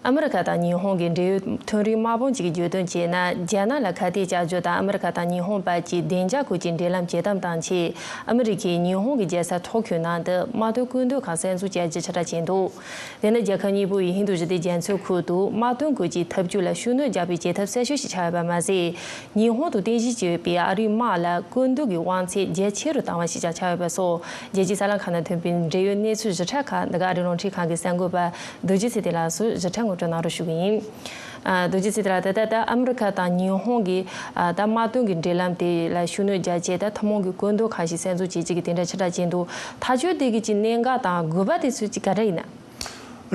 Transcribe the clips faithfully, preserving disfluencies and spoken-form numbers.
ཨ་མི་རི་ཁ་དང་ཉི་ཧོང་གི་འབྲེལ་ཡོད་མཐོ་རིམ་དམག་དཔོན་གཅིག་གིས་བརྗོད་དོན་བྱས་ན། རྒྱ་ནག་ལ་ཁ་གཏད་བཅག་རྒྱུ་དང་ཨ་མི་རི་ཁ་དང་ཉི་ཧོང་བར་གྱི་བདེ་འཇགས་སྐོར་གྱི་འབྲེལ་ལམ་ཇེ་དམ་བཏང་ཆེད། ཨ་མི་རི་ཁས་ཉི་ཧོང་གི་རྒྱལ་ས་ཐོ་ཀྱོ་ནང་དུ་དམག་དོན་བཀོད་འདོམས་ཁང་གསར་འཛུགས་བྱ་རྒྱུ་ཁྱབ་བསྒྲགས་བྱས་འདུག་དེ་ནི་རྒྱལ་ཁབ་གཉིས་པོ་ཡི་ཧིན་རྡུ་ཞི་བདེ་རྒྱ་མཚོའི་ཁུལ་དུ་དམག་དོན་སྐོར་གྱི་འཐབ་ཇུས་ལ་ཤུགས་སྣོན་རྒྱག་པའི་བྱེད་ཐབས་གསར་ཤོས་ཤིག་ཆགས་ཡོད་པ་མ་ཟད། ཉི་ཧོང་དུ་རྟེན་གཞི་བྱས་ཡོད་པའི་ཨ་རིའི་དམག་ལ་བཀོད་འདོམས་ཀྱི་དབང་ཚད་རྒྱ་ཆེ་རུ་བཏང་བ་ཞིག་ཀྱང་ཆགས་ཡོད་པ་སོགས། རྒྱལ་སྤྱིའི་གསར་ལམ་ཁག་ནང་ཐོན་པའི་འབྲེལ་ཡོད་གནས་ཚུལ་ཞིབ་ཕྲ་ཁག་འདི་ག་ཨ་རིའི་རླུང་འཕྲིན་ཁང་གི་གསར་འགོད་པ་རྡོ་རྗེ་ཚེ་བརྟན་ལགས་སུ་ཞིབ་ཕྲ་ངོ་སྤྲོད་གནང་རོགས་ཞུ་གི་ཡིན། ཨ། རྡོ་རྗེ་ཚེ་བརྟན་ལགས། ད་ལྟ་ད་ཨ་མི་རི་ཁ་དང་ཉི་ཧོང་གི་ཨ་ད་དམག་དོན་གྱི་འབྲེལ་ལམ་དེ་ལ་ཤུགས་སྣོན་རྒྱག་ཆེད་ད་ཐུན་མོང་གི་བཀོད་འདོམས་ཁང་ཞིག་གསར་འཛུགས་བྱེད་ཀྱི་དེ་འདྲ་ཕྱིར་བསྒྲགས་བྱས་འདུག་ཐག་གཅོད་དེ་གི་ཅིག་གནད་འགག་དང་དགོས་པ་དེ་ཚོ་ཅིག་ག་འདྲ་ཡིན་ན།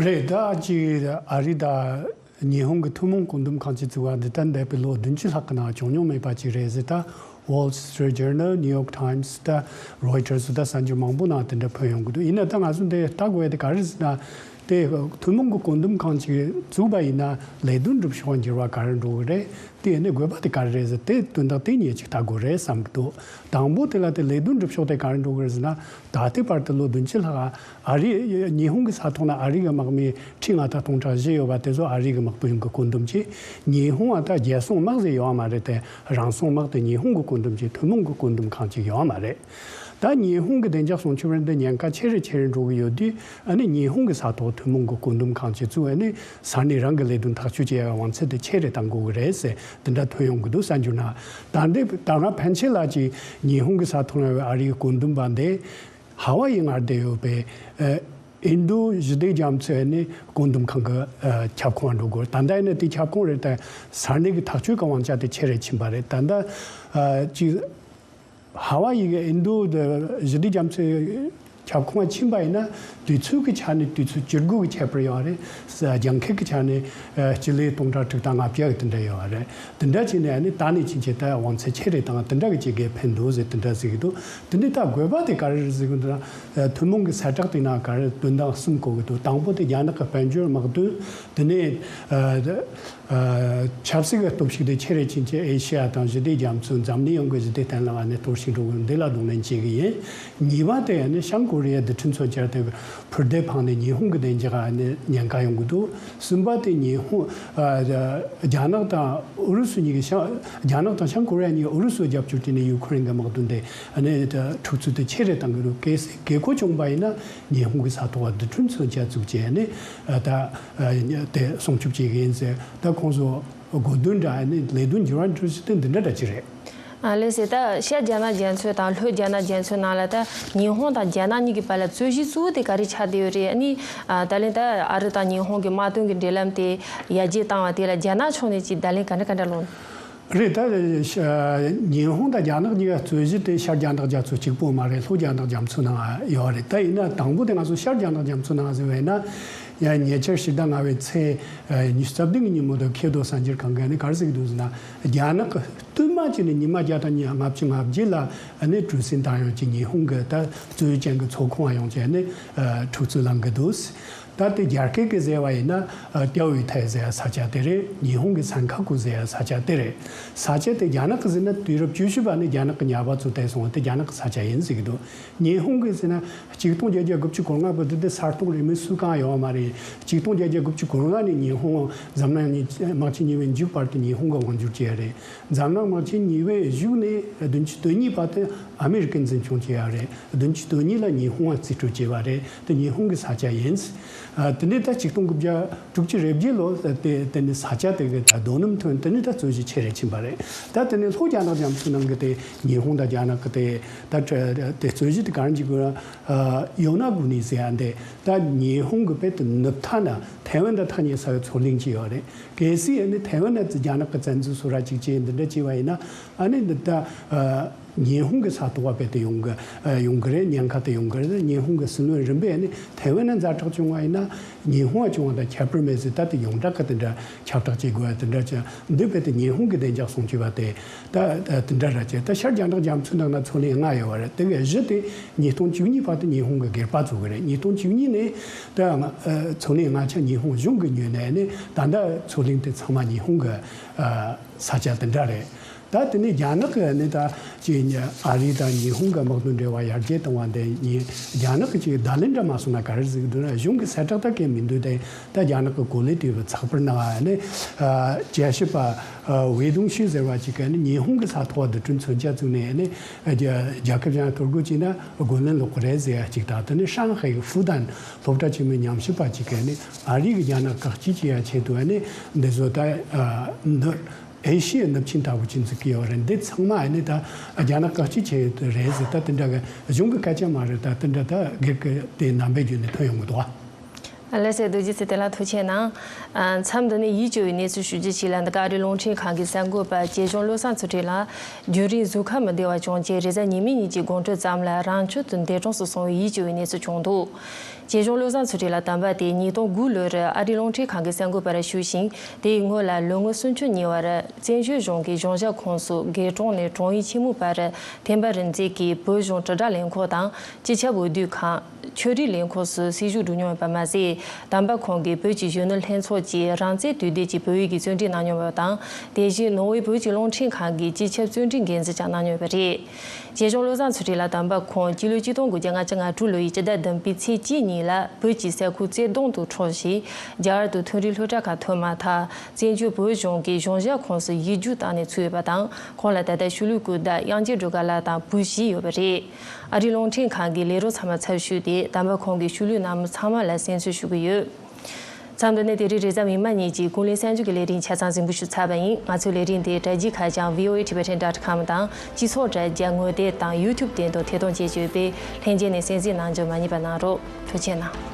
རེད། ད་ཅིག་ཨ་རི་དང་ཉི་ཧོང་གི་ཐུན་མོང་བཀོད་འདོམས་ཁང་ཅིག་བཙུགས་པ་འདི་ད་འདས་པའི་ལོ་བདུན་ཅུ་ལྷག་གི་ནང་བྱུང་མྱོང་མེད་པ་ཅིག་རེད་ཟེར། ད་Wall Street Journal, New York Times, ད་Reuters ད་གསར་འགྱུར་མང་པོ་ནང་དེ་འདྲ་ཕུལ་ཡོང་གི་འདུག་ཡིན་ན་ད་ང་ཚོ་འདི་ལྟ་དགོས་ཡ་དེ་ག་རེ་ཟེར་ན། དེ་ཐུན་མོང་གི་བཀོད་འདོམས་ཁང་ཅིག་བཙུགས་པ་ཡིན་ན་ལས་དོན་སྒྲུབ་ཕྱོགས་འགྱུར་བ་ག་རེ་འགྲོ་གི་རེད། དེ་ནི་དགོས་པ་དེ་ག་རེ་རེད་ཟེར། དེ་དོན་དག་དེ་གཉིས་ཅིག་ལྟ་དགོས་རེད་བསམ་གི་འདུག་དང་པོ་དེ་ལ་དེ་ལས་དོན་སྒྲུབ་ཕྱོགས་དེ་ག་རེ་འགྲོ་གི་རེད་ཟེར་ན། ད་ལྟའི་བར་དུ་ལོ་བདུན་ཅུ་ལྷག་ཨ་རི་ཉི་ཧོང་གི་ས་ཐོག་ན་ཨ་རི་གི་དམག་མི་ཁྲི་ལྔ་དང་སྟོང་ཕྲག་བཞི་ཡོད་པ་དེ་ཚོ་ཨ་རི་གི་དམག་དཔོན་གྱིས་བཀོད་འདོམས་བྱས། ཉི་ཧོང་ཨ་ད་རྒྱལ་སྲུང་དམག་ཟེར་ཡོད་མ་རེད་དེ། རང་སྲུང་དམག་དེ་ཉི་ཧོང་གིས་བཀོད་འདོམས་བྱས། ཐུན་མོང་གི་བཀོད་འདོམས་ཁང་ཅིག་ཡོད་མ་རེད། ད་ཉི་ཧོང་གི་བདེ་འཇགས་སྲུང་སྐྱོབ་རེད། འདི་ཉེན་ཁ་ཆེ་རུ་ཆེ་རུ་འགྲོ་གི་ཡོད་དུས་ཨ་ནི་ཉི་ཧོང་གི་ས་ཐོག་ཐུན་མོང་གི་བཀོད་འདོམས་ཁང་ཅིག་བཙུགས། ཨ་ནི་ས་གནས་རང་གི་ལས་དོན་ཐག་གཅོད་བྱེད་ཡ་དབང་ཚད་དེ་ཆེ་རུ་གཏང་དགོས་གི་རེད་ཟེར་དེ་འདྲ་ཐོན་ཡོང་གི་འདུག་གསར་འགྱུར་ནང་། ད་འདི་ད་ང་ཕན་ཆད་ལ་ཅིག་ཉི་ཧོང་གི་ས་ཐོག་ལ་ཡོད་ཨ་རིའི་བཀོད་འདོམས་པ་འདི་ཧ་ཝ་ཡི་མངའ་སྡེ་ཡོད་པའི་ཨ་ཨིན་རྡུ་ཞི་བདེ་རྒྱ་མཚོའི་ནི་བཀོད་འདོམས་ཁང་གི་ཨ་ཁྱབ་ཁོངས་འགྲོ་དགོས། ད་ལྟ་ཡིན་ན་དེ་ཁྱབ་ཁོངས་རེད། ད་ས་གནས་ཀྱི་ཐག་གཅོད་ཀྱི་དབང་ཆ་དེ་ཆེ་རུ་ཕྱིན་པ་རེད། ད་ལྟ་ཨ་ཅིག་ཧ་ཝ་ཡི་གི་ཨིན་རྡུ་ཞི་བདེ་རྒྱ་མཚོའི་ཁྱབ་ཁོངས་ཕྱིན་པ་ཡིན་ན་དུས་ཚོད་ཀྱི་ཆ་ནས་དུས་ཚོད་བཅུ་དགུ་གི་ཁྱད་པར་ཡོད་རེད། ས་རྒྱང་ཁེ་གི་ཆ་ནས་ཨ་སྤྱི་ལེ་སྟོང་ཕྲག་དྲུག་དང་ལྔ་བརྒྱ་གི་དེ་འདྲ་ཡོད་རེད། དེ་འདྲ་བྱས་ནས་ཨ་ནི་ད་ནས་ཕྱིན་ཆད་ད་དབང་ཚད་ཆེ་རེད་དང་དེ་འདྲ་གི་ཅིག་གི་ཕན་འདུག་ཟེར་དེ་འདྲ་ཟེར་གི་འདུག་དེ་འདི་ད་དགོས་པ་དེ་ག་རེ་རེད་ཟེར་གི་འདུག་ན། ཐུན་མོང་གི་གསལ་བསྒྲགས་དེ་ནང་ག་རེ་དོན་དག་གསུམ་གོ་གི་འདུག་དང་པོ་དེ་རྒྱ་ནག་གི་དཔལ་འབྱོར་དམག་དོན། དེ་ནས་ཨ་ཨ་ཆབ་སྲིད་ཀྱི་སྟོབས་ཤུགས་དེ་ཆེ་རུ་ཕྱིན་ཆད་ཨེ་ཤེ་ཡ་དང་ཞི་བདེ་རྒྱ་མཚོ་འཛམ་གླིང་ཡོངས་ཀྱི་ཞི་བདེ་བརྟན་ལྷིང་ཨ་ནི་གཏོར་བཤིག་འགྲོ་གི་འདི་ལ་གདོང་ལེན་བྱེད་ཀྱི་ཡིན། གཉིས་པ་དེ་ཨ་ནི་བྱང་ཀོ་རི་ཡའི་རྡུལ་ཕྲན་མཚོན་ཆ་དེ་འཕུར་མདེལ་འཕངས་ནས་ཉི་ཧོང་གི་བདེ་འཇགས་ཨ་ནི་ཉེན་ཁ་ཡོང་གི་འདུག་གསུམ་པ་དེ་ཉི་ཧོང་ཨ་རྒྱ་ནག་དང་ཨུ་རུ་སུ་གཉིས་ཀྱི་བྱང་རྒྱ་ནག་དང་བྱང་ཀོ་རི་ཡ་གཉིས་ཀྱིས་ཨུ་རུ་སུ་རྒྱབ་སྐྱོར་བྱས་ནས་ཡུ་ཁུ་རེན་གྱི་དམག་དོན་དེ་ཨ་ནི་འཁྲུག་རྩོད་དེ་ཆེ་རུ་བཏང་གི་འདུག་གལ་སྲིད་བཀས་བཀོད་བྱུང་བ་ཡིན་ན་ཉི་ཧོང་གི་ས་ཐོག་རྡུལ་ཕྲན་མཚོན་ཆ་བཙུགས་བྱས་ནས་ཨ་ད་ཨ་དེ་སྲུང་སྐྱོབ་བྱེད་ཀྱི་ཡིན་ཟེར། ད་ཁོང་ཚོ་དགོས་འདུན་འདྲ་ཨ་ནི་ལས་དོན་འགྱུར་བ་འགྲོ་རྒྱུ་དེ་འདི་འདྲ་འདྲ་ཅིག་རེད། ཨ་ལགས་སེ། ད་ཤར་རྒྱ་ནག་རྒྱ་མཚོ་དང་ལྷོ་རྒྱ་ནག་རྒྱ་མཚོའི་ནང་ལ་ད་ཉི་ཧོང་དང་རྒྱ་ནག་གཉིས་ཀྱི་བར་ལ་རྩོད་གཞི་གཙོ་བོ་དེ་ག་རེ་ཆགས་བསྡད་ཡོད་རེད། ཨ་ནི་ཨ་ད་ལན་ད་ཨ་རི་དང་ཉི་ཧོང་གི་དམག་དོན་གྱི་འབྲེལ་ལམ་དེ་ཡར་རྒྱས་བཏང་བ་དེ་ལ་རྒྱ་ནག་ཕྱོགས་ནས་ཅིག་བརྡ་ལན་ག་འདྲ་ག་འདྲ་སློང་། རེད། ད་ཉི་ཧོང་དང་རྒྱ་ནག་གཉིས་ཀ་རྩོད་གཞི་དེ་ཤར་རྒྱ་ནག་རྒྱ་མཚོ་གཅིག་པོ་མ་རེད། ལྷོ་རྒྱ་ནག་རྒྱ་མཚོ་ནང་ཡོད་རེད། ད་ཡིན་ན་དང་པོ་དེ་ང་ཚོ་ཤར་རྒྱ་ནག་རྒྱ་མཚོ་ནང་ཟེར་བས་ན་ཡང་ཉེ་ཆར་ཕྱི་ཟླ་ལྔ་པའི་ཚེས་ཉི་ཤུ་རྩ་བདུན་གྱི་ཉིན་མོ་དུ་མཁས་རྡོ་གསར་འགྱུར་ཁང་གིས་ནི་ག་རེ་ཟེར་གྱི་འདུག་ཟེར་ན། རྒྱ་ནག་གི་བསྟུད་མ་བྱས་ནས་ཉི་མ་བརྒྱ་དང་ལྔ་བཅུ་ང་བརྒྱད་ལ་ནི་གྲུ་གཟིངས་བཏང་ཡོང་གི་ཉི་ཧོང་གི་ད་རྩོད་ཡུལ་ཅན་གྱི་མཚོ་ཁོངས་ཡོང་བྱས་ནས་འཁྲུག་རྩོད་ལངས་ཀྱི་འདུག་ད་དེ་རྒྱ་སྐད་ཀྱི་ཟེར་བ་ཡིན་ན་ཨ་ཏེའོ་ཡུ་ཐའེ་ཟེར་ཡ་ས་ཆ་དེ་རེད། ཉི་ཧོང་གི་སན་ཁ་ཀུ་ཟེར་ཡ་ས་ཆ་དེ་རེད། ས་ཆ་དེ་རྒྱ་ནག་གི་ཟེར་ན་དུས་རབས་བཅུ་བཞི་པ་ནས་རྒྱ་ནག་གི་ཉ་པ་ཚོ་བསྡད་སོང་བ་དེ་རྒྱ་ནག་གི་ས་ཆ་ཡིན་ཟེར་གྱི་འདུག་ཉི་ཧོང་གི་ཟེར་ན་ཆིག་སྟོང་བརྒྱད་བརྒྱ་དགུ་བཅུ་གོ་ལྔ་བར་དུ་དེ་ས་སྟོང་རེད་མི་སུ་གང་ཡོད་མ་རེད། ཆིག་སྟོང་བརྒྱད་བརྒྱ་དགུ་བཅུ་གོ་ལྔ་ནས་ཉི་ཧོང་འཛམ་གླིང་དམག་ཆེན་གཉིས་པའི་མཇུག་བར་དུ་ཉི་ཧོང་གི་དབང་སྒྱུར་བྱས་རེད། འཛམ་གླིང་དམག་ཆེན་གཉིས་པའི་གཞུག་ནས་བདུན་ཅུ་དོན་གཉིས་བར་དུ་ཨ་མེ་རི་ཀས་འཛིན་སྐྱོང་བྱས་ཡ་རེད། བདུན་ཅུ་དོན་གཉིས་ལ་ཉི་ཧོང་ང་རྩིས་སྤྲོད་བྱས་པ་རེད། དེ་ཉི་ཧོང་གི་ས་ཆ་ཡིན། ཨ་དེ་ནས་ད་ཆིག་སྟོང་དགུ་བརྒྱ་དྲུག་ཅུ་རེ་བརྒྱད་ལོ་དེ་དེ་ནས་ས་ཆ་དེ་གི་ད་རྡོ་སྣུམ་ཐོན། དེ་ནས་ད་རྩོད་གཞི་ཆེ་རུ་ཕྱིན་པ་རེད། ད་དེ་ནས་ལྷོ་རྒྱ་ནག་རྒྱ་མཚོ་ནང་གི་དེ་ཉི་ཧོང་དང་རྒྱ་ནག་གི་དེ་ད་དེ་རྩོད་གཞི་དེ་ག་རེ་འཇིག་དགོས་ན་ཡོ་ན་གུ་ནི་ཟེར་ཡ་འདི་ད་ཉི་ཧོང་གི་དཔེ་དེ་ནུབ་མཐའ་ན་ཐའེ་ཝན་དང་ཐག་ཉེ་ས་བའི་མཚོ་གླིང་ཅིག་ཡོད་རེད། གལ་སྲིད་ཨ་ནི་ཐའེ་ཝན་ན་རྒྱ་ནག་གི་བཙན་འཛུལ་སོ་ར་ཅིག་བྱས་འདི་འདྲ་བྱས་པ་ཡིན་ན་ཨ་ནི་འདི་ད་ཉི་ཧོང་གི་ས་ཐོག་བ་དཔེ་དེ་ཡོང་གི་ཡོང་གི་རེད། ཉེན་ཁ་དེ་ཡོང་གི་རེད། ཉི་ཧོང་གི་སྲིད་བློན་རིམ་པས་ཨ་ནི་ཐའེ་ཝན་ན་ཛ་དྲག་བྱུང་བ་ཡིན་ན་ཉི་ཧོང་བྱུང་བ་དང་ཁྱད་པར་མེད་ཟེར། ད་དེ་ཡོངས་གྲགས་ཀྱི་དེ་འདྲ་ཁྱབ་བསྒྲགས་བྱེད་དགོས་ཡ་དེ་འདྲ་ཅིག་འདི་དཔེ་དེ་ཉི་ཧོང་གི་བདེ་འཇགས་སྲུང་སྐྱོབ་པ་དེ་ད་དེ་འདྲ་ར་བྱས། ད་ཤར་རྒྱ་ནག་རྒྱ་མཚོའི་ནང་ན་མཚོ་གླིང་ལྔ་ཡོད་བ་རེད། དེ་གའི་བཞི་དེ་ཉིས་སྟོང་བཅུ་གཉིས་བར་དུ་ཉི་ཧོང་གི་སྒེར་པ་བཙུགས་གི་རེད། ཉིས་སྟོང་བཅུ་གཉིས་ནས་ད་མཚོ་གླིང་ལྔ་ཆ་ཉི་ཧོང་གཞུང་གི་ཉོས་ནས་ནི་ད་ལྟ་མཚོ་གླིང་དེ་ཚང་མ་ཉི་ཧོང་གི་ས་ཆ་དེ་འདྲ་རེད། ད་དེ་ནས་རྒྱ་ནག་གི་ནི་ད་ཅི་ ཨ་རི་དང་ཉི་ཧོང་གི་དམག་དོན་འབྲེལ་བ་ཡར་རྒྱས་གཏོང་བ་འདི་ཉིད་རྒྱ་ནག་གི་ཅིག་བརྡ་ལན་འདྲ་མ་སོང་ན་ག་རེ་ཟིག་འདུག་ན། གཞུང་གི་གསལ་བསྒྲགས་ད་གས་མི་འདུག་སྟེ། ད་རྒྱ་ནག་གི་གོ་ལའི་དུས་བབ་ཚགས་པར་ནང་ཨ་ནི་ཨ་བཅའ་ཞབས་པ་ཨ་ཝེ་ཏུང་ཧྲི་ཟེར་བ་ཅིག་གིས་ནི་ཉི་ཧོང་གི་ས་ཐོག་བརྡ་སྤྲོད་མཚོན་ཆ་བཙུགས་ནས་ཨ་ནི་རྒྱ་རྒྱལ་ཁབ་གཞན་ཐོར་རྒོལ་བྱས་ན་རྒོལ་ལན་སློག་གི་རེད་ཟེར་ཡ་ཅིག་དང་། དེ་ནི་ཧྲང་ཧའེ་ཧྥུ་ཏན་སློབ་གྲྭ་ཆེན་མོའི་ཉམས་ཞིབ་པ་ཅིག་གིས་ནི་ཨ་རི་གིས་རྒྱ་ནག་བཀག་སྐྱིལ་བྱེད་ཡ་ཆེད་དུ་ཨ་ནི་འདི་ཚོ་ད་ཨ་འདི། ཨེ་ཤི་ཡའི་ནུབ་ཆིངས་ལྟ་བུ་ཅིག་འཛུགས་ཀྱི་ཡོད་རེད། འདི་ཚང་མ་ཨ་ནི་ད་རྒྱ་ནག་བཀག་སྐྱིལ་བྱས་ཡོད་རེད་ཟེར། ད་དེ་འདྲ་གི་གཞུང་གི་སྐད་ཆ་མ་རེད། ད་དེ་འདྲ་ད་སྒེར་གི་དེ་རྣམ་པའི་བརྒྱུད་ནས་ཐོན་ཡོང་གི་འདུག་ཨ། ལགས་སོ། རྡོ་རྗེ་ཚེ་བརྟན་ལགས་ཐུགས་རྗེ་གནང་། ཨ། མཚམས་འདི་ནས་ཡིད་སྐྱོ་བའི་གནས་ཚུལ་ཞུ་རྒྱུ་ཞིག་ལ། འདི་ག་ཨ་རིའི་རླུང་འཕྲིན་ཁང་གི་གསར་འགོད་པ་རྗེ་གཞུང་བློ་བཟང་ཚུལ་ཁྲིམས་ལགས་རྒྱུན་རིང་གཟུགས་ཁམས་མི་བདེ་བ་བྱུང་རྗེས་རེས་གཟའ་ཉི་མའི་ཉིན་གྱི་དགོང་དྲོ་ཙམ་ལ་རང་ཆུང་དུ་འདས་གྲོངས་སུ་སོང་བའི་ཡིད་སྐྱོ་བའི་གནས་ཚུལ་བྱུང་འདུག་རྗེ་གཞུང་བློ་བཟང་ཚུལ་ཁྲིམས་ལགས་དམ་པ་དེ་ཉིས་སྟོང་དགུ་ལོར་ཨ་རིའི་རླུང་འཕྲིན་ཁང་གི་གསར་འགོད་པར་ཞུགས་ཤིང་། དེའི་སྔོན་ལ་ལོ་ངོ་སུམ་ཅུ་ཉེ་བར་བཙན་བྱོལ་གཞུང་གི་གཞུང་ཞབས་ཁོངས་སུ་དགེ་གྲོང་ནས་དྲུང་ཡིག་ཆེན་མོའི་བར་ཐེམ་པ་རིམ་འཛེགས་ཀྱིས་བོད་གཞུང་དྲིལ་བསྒྲགས་ལས་ཁུངས་དང་སྤྱི་ཁྱབ་འོས་བསྡུ་ཁང་། ཆོས་རིག་ལས་ཁུངས་སུ་སྲིད་ཞུགས་བསྒྲུབས་མྱོང་ཡོད་པ་མ་ཟད། དམ་པ་ཁོང་གིས་བོད་ཀྱི་གཞོན་ནུ་ལྷན་ཚོགས་ཀྱི་རང་བཙན་དུས་དེབ་ཀྱི་བོད་ཡིག་གི་བརྩོན་འགྲུས་གནང་མྱོང་ཡོད་པ་དང་། དེ་བཞིན་ནོར་ཝེ་བོད་ཀྱི་རླུང་འཕྲིན་ཁང་གི་སྤྱི་ཁྱབ་བརྩོན་འགྲུས་འགན་འཛིན་ཀྱང་གནང་མྱོང་ཡོད་པ་རེད། རྗེ་གཞུང་བློ་བཟང་ཚུལ་ཁྲིམས་ལགས་དམ་པ་ཁོང་སྤྱི་ལོ་ཆིག་སྟོང་དགུ་བརྒྱ་ལྔ་བཅུ་ང་དྲུག་ལོའི་སྤྱི་ཟླ་བདུན་པའི་ཚེས་གཅིག་ཉིན་ལ་བོད་ཀྱི་ས་ཁུལ་རྩེ་གདོང་དུ་འཁྲུངས་ཤིང་། རྒྱ་གར་དུ་མཐོ་རིམ་སློབ་གྲྭ་ཁག་ཐོན་མ་ཐག་བཙན་བྱོལ་བོད་གཞུང་གི་གཞུང་ཞབས་ཁོངས་སུ་ཡིག་རྒྱུགས་བཏང་ནས་ཚུད་ཡོད་པ་དང་། ཁོང་ལ་ད་ལྟ་ཤུལ་ལུས་སྐུ་བལྟམས་དབྱངས་ཅན་སྒྲོལ་དཀར་ལགས་དང་བུ་བཞི་ཡོད་པ་རེད། ཨ་རིའི་རླུང་འཕྲིན་ཁང་གི་ལས་རོགས་ཚང་མ་ཚབ་ཞུས་ཏེ། དམ་པ་ཁོང་གི་ཤུལ་ལུས་རྣམས་ཚང་མ་ལ་གསན་གསོལ་ཞུ་གི་ཡོད། མཚམས་འདི་ནས་དེ་རིང་རེས་གཟའ་མིག་དམར་ཉིན་གྱི་ཀུན་གླེང་གསར་འགྱུར་གྱི་ལས་རིམ་ཆ་ཚང་གཟིགས་འབུལ་ཞུས་ཚར་བ་ཡིན། ང་ཚོའི་ལས་རིམ་དེ་དྲ་རྒྱའི་ཁ་བྱང་V O A Tibetan dot com དང་། སྤྱི་ཚོགས་དྲ་རྒྱ་ངོ་དེབ་དང་YouTube སྟེང་དུ་ཐད་གཏོང་བྱེད་ཀྱི་ཡོད་པས། ལྷན་རྒྱས་ནས་གསན་གཟིགས་གནང་རྒྱུ་མ་བསྙེལ་བ་གནང་རོགས། ཐུགས་རྗེ་གནང་།